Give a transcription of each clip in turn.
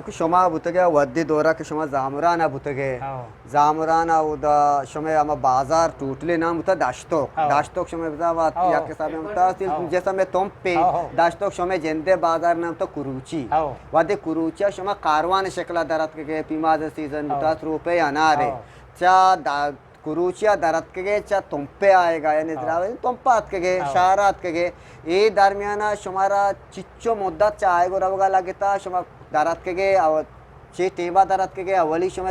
کہ شما بوتگے، وھدی دورا کہ شما زامران ءَ بوتگے، ہو۔ زامران ءَ اودا شمے ہما بازار ٹوٹلی نام بوتا داشتوک۔ ہو۔ داشتوک شمے بزاں وت ہو۔ یک حسابے بوتا، ہو۔ جیسا میں تمپے، ہو، ہو۔ داشتوک شمے جندے بازار نام تو کروچی۔ ہو۔ وھدے کروچی ءَ شما کاروان شکل ءَ در اتکگے، پیماز سیزن ہو۔ بوتا، سروپے انارے۔ ہو۔ چا دا کروچی ءَ در اتکگے، چہ تمپ ءَ آئیگا، یعنی ہاں۔ دراوے تمپ ءَ اتکگے، ہاں۔ شہر ءَ اتکگے۔ اے درمیان ءَ شمارا چچو مدت چہ آئیگ ءُ روگ ءَ لگتا؟ شما در اتکگے، او چے ٹیم ءَ در اتکگے؟ اولی شما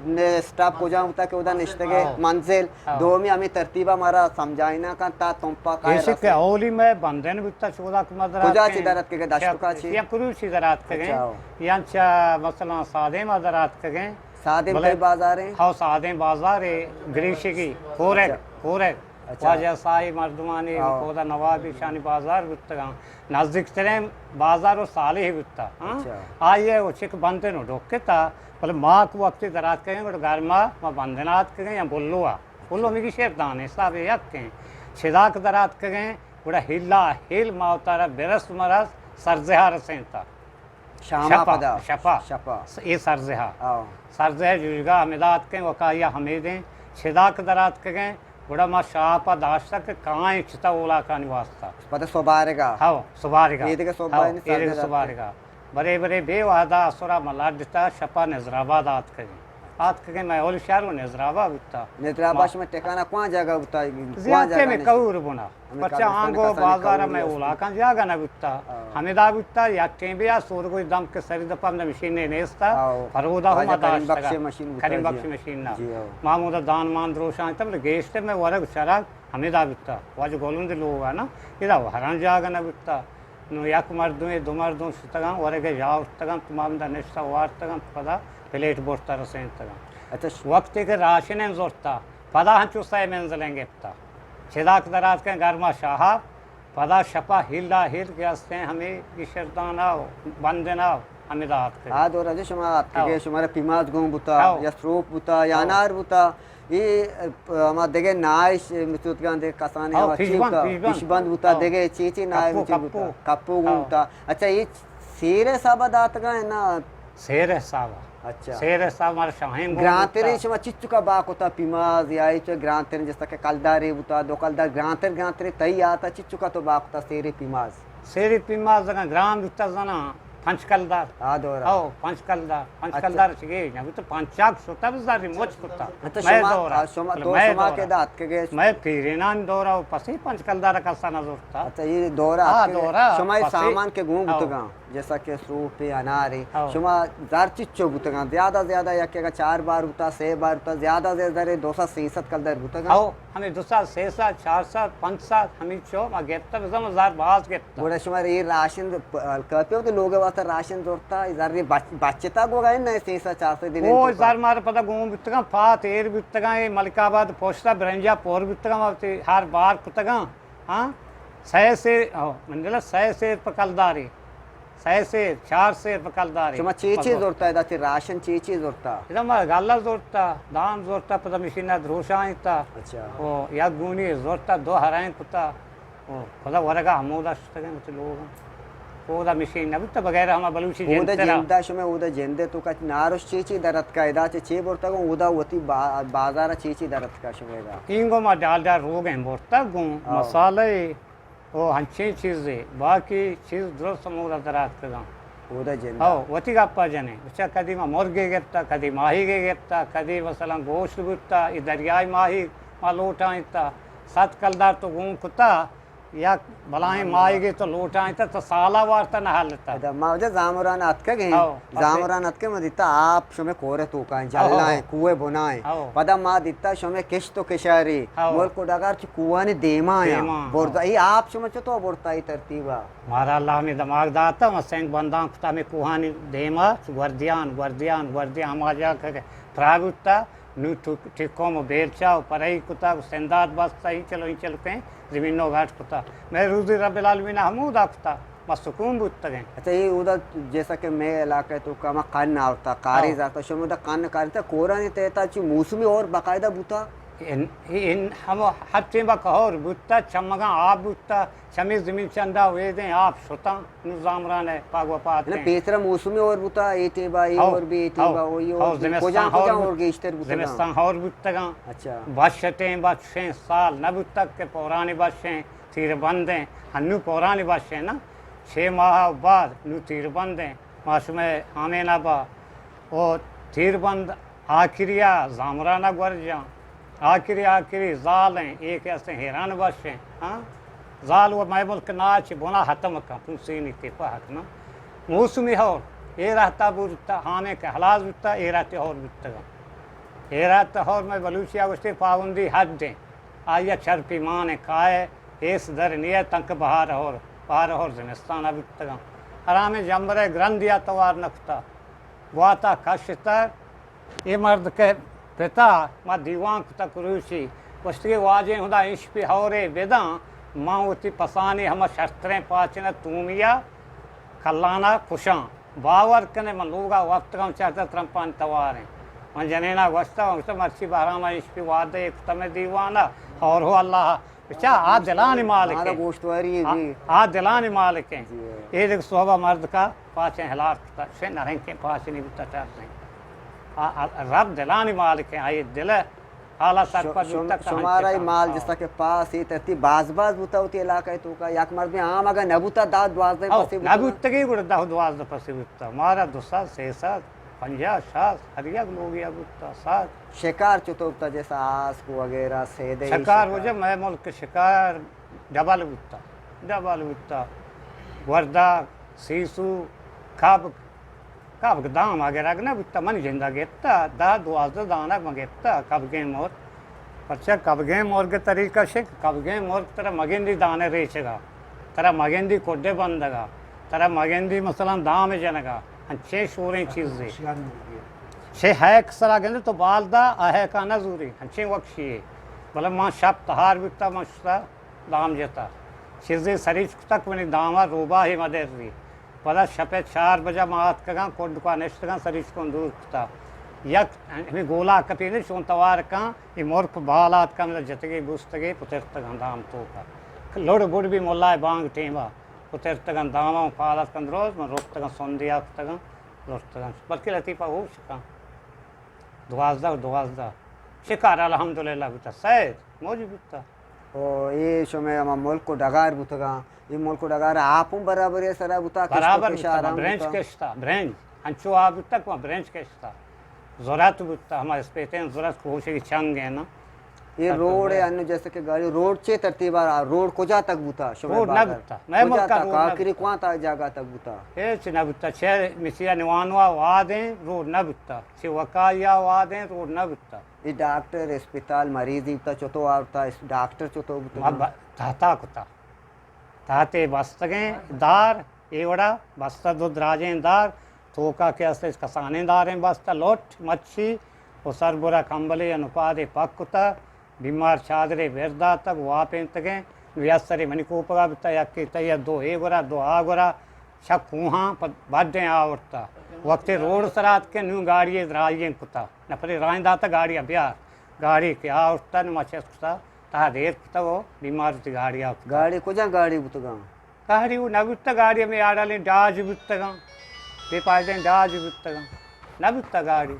نے اسٹاپ کجا بوتا کہ اودا نشتگے؟ ہاں۔ منزل۔ ہاں۔ دومی ہمے ترتیب ءَ مارا سمجھائینا کن تا تمپ ءَ کائے ایسے کہ رسے۔ اولی میں بندن بوتا، چودا کہ ما در کجا اتکگے؟ چی در اتکگے؟ دشت کا چی؟ یا کروچی در اتکگے۔ اچھا، ہاں۔ یا چہ مثلاً سادے ما در اتکگے۔ سادیں بلے تئی بازار ایں؟ ہاؤ، سادیں بازار اے، گریشگی، کورگ، اچھا۔ کورگ۔ اچھا۔ واجہ سائی مردمانی ہاؤ۔ کودا نوابی شانی بازار بوتگاں۔ نزدیکتریں بازار و صالح بوتا، ہاں؟ اچھا۔ آئی ءَ و چک بندن و ڈکتا، بلے ما کو وقتی دراتکگیں، گڑا گرما ما بندن آتکگیں یا بلوا۔ بلو ہمے گیشتر دانے حساب یک ایں۔ چداک دراتکگیں، گڑا ہلا ہل ما وتارا برس مرس سرزہا رسینتا۔ شاما شپا، پدا۔ شپا۔ شپا۔ س-، اے سرزہا۔ آؤ۔ سرزہا جوجگا ہمدا اتکیں، وکایا ہمیدیں۔ چداک در آتکگیں، گڑا ما شاپا داشتہ کہ کائیں چتا اولاکانی واسطہ۔ پدا سبارگا۔ ہاؤ، سبارگا۔ اے دگہ سبارگا ہاؤ، نہیں، اے دگہ سرزہا سبارگا۔ برے برے بے وہدا اسرا ما لڈتا شپا نظر آباد آتکگیں۔ آتکگیں مئے اول شہر و نظر آباد بوتا۔ نظر آباد ما شما ٹکانا کواں جاگہ بوتا؟ کواں زیادہ جاگہ میں نشتگ؟ کور بنا۔ ہمیں پرچہ کابلستان آنگو کسانی بازار کور میں است۔ اولاکاں جاگہ نہ بوتا۔ ہاں۔ ہمدا بوتا، یک ٹیم بیا سورگوی دم کے سری دپا ہمدا مشین نے نیستا۔ ہاں۔ پرودا ہم واجہ کریم بخش داشتگا۔ مشین بوتا، کریم جی۔ بخش مشین نا۔ جی ہاں۔ ما ہمودا دان مان دروشان تا، بلے گیشتر میں ورگ چرگ ہمدا بوتا۔ واجہ گولند لوگا نا، ادا ہران جاگہ نہ بوتا۔ نو یک مردمے، دو مردم شتگاں، ورگ ءَ آورتگاں، تو ما ہمدا نشتہ وارتگاں، پدا پلیٹ برتا رسینتگاں۔ اچھا، ش- وقتی کہ راشن ءَ زرتا، پدا ہنچو سئے منزلیں گپتا۔ چداک دراتکیں گرما شاہا، پدا شپا ہلا ہل کہ ہستیں ہمے گشردانا و بندنا و ہمدا آتکگیں۔ آ دورا جو شما آتکگے، ہاؤ۔ شمارا پیماز گون بوتا، ہاؤ۔ یا سروپ بوتا، یا ہاؤ۔ انار بوتا، اے، پ-، ہما دگہ نائش مچوتگاں دگہ کسانیں ہاؤ، ہما چی پیشبند، بوتا؟ پیشبند۔ پیشبند بوتا، ہاؤ۔ دگہ چی چی نائے کپو، مچی بوتا؟ کپو۔ کپو گون ہاؤ۔ بوتا۔ اچھا، اے چ-، سیر حساب داتگاں نا؟ سیر حساب۔ اچھا۔ سیر حساب مارا شاہیں گون گرانتریں بوتا۔ شما چچکا با کتا پیماز یا اے چو گرانتریں جستا کہ کلدارے بوتا، دو کلدار گرانتر، گرانتریں تئی آتا چچکا تو با کتا سیرے پیماز؟ سیری پیماز اگاں گران بوتا زنا پنچ کلدار۔ آ دورا۔ او، پنچ کلدار، پنچ اچھا۔ کلدار چگے نہ بوتا، پنچاک شتا بزاری مچ کتا۔ اچھا، مئے شما، دورا۔ آ، شما، بلے تو مئے شما دورا۔ کہ دات کے گئے؟ مئے پیرینان دورا و پسی پنچ کلدار کسا نہ زورتا۔ اچھا، یہ دورا آ، آپ کے گئے؟ دورا شما یہ پسی۔ سامان کے گون او۔ بوتگاں، جیسا کہ سروپ، انارے، او۔ شما زر چچو بوتگاں؟ زیادہ زیادہ یک اگاں چار بار بوتا، سے بار بوتا، زیادہ زیادہ زر دو سد سے سد کلدار بوتگاں؟ او۔ ہمے دو سد، سے سد، چار سد، پنچ سد، ہمینچو ما گپتہ، بزاں ما زر باز گپتہ۔ گڑا شما اے راشن پ-، کپی وتی لوگ ءِ واسطہ راشن زرتہ، اے زر بچ-، بچتا گوگا اے نہ، سے سد، چار سد دنے او توکا؟ زر مارا پدا گون بوتگاں، پات ایر بوتگاں، اے ملک آباد پشتا برنجا پور بوتگاں، ما وتی ہر بار کتگاں۔ ہاں؟ سئے سیر، او، من دلا سئے سیر پہ کلدارے۔ سئے سیر، چار سیر پہ کلدارے۔ شما چی چی زرتا ادا؟ چی راشن چی چی زرتا؟ ادا ما گلہ زرتا، دان زرتا، پدا مشین ءَ دروشاینتا۔ اچھا۔ او یک گونی زرتا، دو ہرائیں کتا۔ او پدا ورگا ہمودا شتگیں وتی لوگاں۔ اودا مشین نہ بوتا بغیر ہما بلوچی اودا جنترا۔ جندا شما اودا جندے تو کچ ناروش چی چی در اتکا؟ ادا چہ چی برتگوں؟ اودا وتی با-، بازارا چی چی در اتکا شما ادا؟ اینگو ما ڈالڈا روگیں برتگ گوں، آؤ۔ مسالے او ہنچیں چیزے، باقی چیز درست ہمودا در آتکگاں۔ اودا جندا۔ ہو، وتی گپا جنے۔ بچا کدی ما مرگے گپتا، کدی ماہیگے گپتا، کدی مثلاً گوشت بوتا، اے دریائی ماہیگ ما لوٹائینتا۔ صد کلدار تو گون کتا، یک بلاہیں ماہیگے تو لوٹائینتا، تو سالا وارتا نہ ہلتا۔ ادا ما وجہ زامران اتکگیں۔ ہو، پسے۔ زامران اتکگیں، ما دیتا آپ شمے کورے توکائیں، ہو، ہو، جلائیں، ہو۔ کوہ بنائیں۔ ہو۔ پدا ما دیتا شمے کشت و کشاری، ہو۔ ملک و ڈگار چہ کوہانی دیما آیاں۔ دیما، بردا، ہو۔ اے آپ شما چطور برتا اے ترتیبا؟ مارا اللہ ہمے دماغ داتا، ما سنگ بندان کتا ہمے کوہانی دیما، گوردیان، گوردیان، گوردیان، ہما جاگہ کہ پراہ بوتا، نوں ٹک-، ٹکوم و بیلچا و پرئی کتا و سندات بستا، اینچلو، اینچلو کہیں زمینو گاٹ کتا۔ مئے روزی رب العالمین ہمودا کتا، ما سکون بوتگیں۔ اچھا، اے اودا جیسا کہ مئے علاقہ توکا ہما قن آورتا، کاریز ہاں۔ آورتا، شما اودا قن کارتا، کورانی تحتا چی موسمی اور باقاعدہ بوتا؟ ان، ان ہم ہر ٹیم با کہور بوتا، چمگاں آپ بوتا، چمی زمین چندا ویدیں آپ شتاں، نو زامران ہے، پاگ و پات یعنی ہیں۔ پیسرا موسمی ہور بوتا، اے ٹیم با اے ہو، ہور بی، اے ٹیم ہو، با وہی ہو، ہور بی۔ زمستان کجا ہور کجا بوت-، ہور گیشتر بوتا؟ زمستان ہور بوتگاں۔ اچھا۔ بش ٹیم با چشیں سال نہ بوتگ کہ پورانی بش ہیں، تیر بند ہیں، ہنو پورانی بش ہیں نا، چھ ماہ بعد نو تیر بند ہیں، ما شمئے ہامین با او تیر بند آخری ء زامران ء گورجاں، آخری آخری زال ہیں، اے کہ استیں حیران بش ہیں، ہاں؟ زال و مئے ملک ناچ بنا ختم کن، پوسینی تے پہک نا۔ موسمی ہور، اے رہتا بورتا، ہانے کہ ہلاس بوتا، اے رہتے ہور بوتگا۔ اے رہتا ہور میں بلوچی آ گوشتے پابندی حد ہیں، آیا چرپی مان کائے، ایس در نیے تنک بہار ہور، بہار ہور زمستان بوتگا۔ حرام جمبرے گرندیا توار نکتا، گواتا کشتر، اے مرد کہ پتا ما دیوان کتگ روچی، گوشتگی واجہ ہدا اشپی ہورے بداں، من وتی پسانی ہما شرتریں پاچن ء تومی ء کلان ء کشاں۔ باور کنے من لوگ ء وپتگاں چارتہ ترمپانی تواریں۔ من جنین ء گوشتہ، من گوشتہ مرچی بہرام ء اشپی وعدہ ء کتہ مئے دیوان ء، ہور ہو اللہ ء۔ بچا آ دلانی مالک مارا ہیں۔ گوشتواری آ، بھی۔ آ دلانی مالک ہیں۔ جی۔ اے دیکھ صحبہ مرد کا پاچیں ہلاس کتا، شے نرنکیں پاچنی بوتا چارتیں۔ آ، آ، رب دلانی مالک ہیں، آئی دل حالا سرپد بوتا کہ شمارا ہنچکا۔ مال ہاں۔ جستا کہ پاس اے ترتیب باز باز بوتا ہوتی علاقہ تو کا، یک مرد میں عام اگر نہ بوتا، دہ دوازدہ او، پسے نہ بوتا۔ بوتگی گڑا دہ دوازدہ پسے بوتا۔ مارا دو سد، سے سد، پنجاہ، شاز، ہر یک لوگی بوتا، سد۔ شکار چطور بوتا؟ جیسا آسک وغیرہ، سیدے شکار شکار۔ وجہ مئے ملک شکار ڈبل بوتا، ڈبل بوتا۔ گوردہ، سیسو، کبگ، کبگ دام اگر اگ نہ بوتا، من جندا گپتا، دہ دوازدہ دانگ من گپتا، کبگیں مور۔ پرچہ کبگیں مرگ طریقہ شک، کبگیں مرگ ترا مگندی دانے ریچگا، ترا مگندی کڈے بندگا، ترا مگندی مثلاً دام جنگا، انچیں شوریں چیزے۔ شے ہیک سرا گندے تو بال دا، آ ہیکا نہ زوری، انچیں وکشی۔ بلے من شپ تہار بیتا، من شتا دام جتا۔ چیزے سریچ کتک منی داما روباہی مدر ری۔ پدا شپ ء چار بجہ ما آتکگاں، کڈ کا نشتگاں، سریچکوں دور کتا۔ یک ہمے گولا کپی نے چون توار کاں، اے مرک بال آتکاں، مطلب جتگے بوستگے، پترتگاں دام توکا۔ لڑ بڑ بی ملا بانگ ٹیما، پترتگاں داما، پال آتکاں دروز، من رکتگاں سندیا کتگاں، لڑتگاں۔ بلکہ لطیفہ ہوش کاں۔ دوازدہ، دوازدہ۔ شکار الحمدللہ بوتا، سید موج بوتا۔ او اے شمئے ہما ملک و ڈگار بوتگاں، اے ملک و ڈگار آپ ہم برابری سرا بوتا، کشت و برابر کشار بوتا، ہم برنج بوتا۔ کشتا، برنج۔ انچو آپ بوتا کہ برنج کشتا۔ زرت بوتا، ہما اسپیتیں زرت کوشگی چنگ ہے نا۔ اے روڈ ہے، انو جیسے کہ گاڑی روڈ چے ترتیبا، روڈ کجا تک بوتا شمئے روڈ نہ بوتا، مئے کجا ملکا تک، روڈ نہ آخری بوتا۔ کواں تا جاگہ تک بوتا؟ ہچ نہ بوتا، چہ مسیا نوانوا وادیں روڈ نہ بوتا، چہ وکایا وادیں روڈ نہ بوتا۔ اے ڈاکٹر، اسپتال، مریضی بوتا، چتو آورتا، اس-، ڈاکٹر چتو بوتا؟ ما ب-، تحتا کتا۔ تحتے بستگیں دار، اے وڑا بستہ دو دراجیں دار، توکا کہ است کسانیں داریں بستہ، لوٹ، مچھی، و سربرا کمبلے یا نپادے پک کتا، بیمار چادرے بر داتگ، واپینتگیں، نو یک سرے منی کوپگا بوتا، یکے تئی ء دو اے گورا، دو آ گورا، چہ کوہاں پہ بڈیں آورتا۔ وقتی روڈ سرا اتکیں، نوں گاڑی ء راہی کتا۔ نفرے راہیں داتا گاڑی ء بیار۔ گاڑی کہ آورتا، نوں ما چست کتا، تہا دیر کتا و بیمار وتی گاڑی ء کتا۔ گاڑی کجا گاڑی بوتگاں؟ گاڑی و نہ بوتا، گاڑی ہمے آڑالیں ڈاج بوتگاں۔ بے پائدیں ڈاج بوتگاں۔ نہ بوتا گاڑی۔